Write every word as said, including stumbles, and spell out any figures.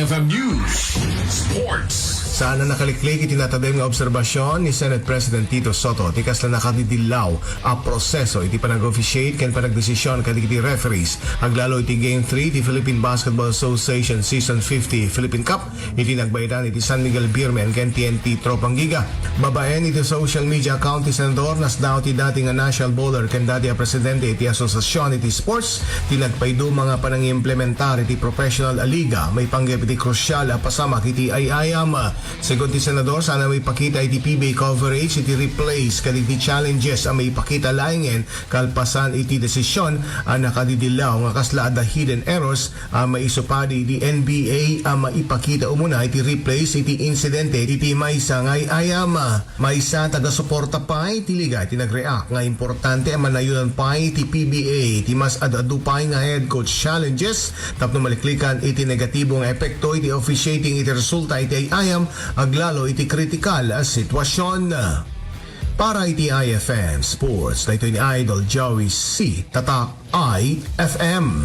F M News Sports. Saan a nakaliklik iti natadem nga obserbasyon ni Senate President Tito Soto ti kasla nakadidillaw a proseso iti panag-officiate ken panagdesisyon kadagiti referees aglalo iti Game three ti Philippine Basketball Association Season fifty Philippine Cup iti nagbaetan iti San Miguel Beermen ken T N T Tropang Giga. Babaen iti social media account ti Senador, nasdaaw ti dati nga national bowler ken dati a presidente iti asosiasion iti sports ti nagpaiduma nga panangimplementar iti professional a liga maipanggep iti krusial a pasamak iti ay-ayam. Segun ti Senador, saan a maipakita iti P B A coverage iti replays kadagiti challenges a maipakita laengen kalpasan iti desisyon a nakadidillaw nga kasla adda hidden errors a maisupadi iti N B A a maipakita umuna iti replays iti insidente iti maysa nga ay-ayam. Maysa a taga-suporta pay ti liga iti nag-react nga importante a manayonan pay ti P B A iti mas ad-adu pay nga head coach challenges tapno maliklikan iti negatibo nga epekto iti officiating iti resulta iti ay-ayam aglalo iti kritikal a sitwasyon. Para iti I F M Sports, daytoy ni Idol Joey C. Tatak I F M.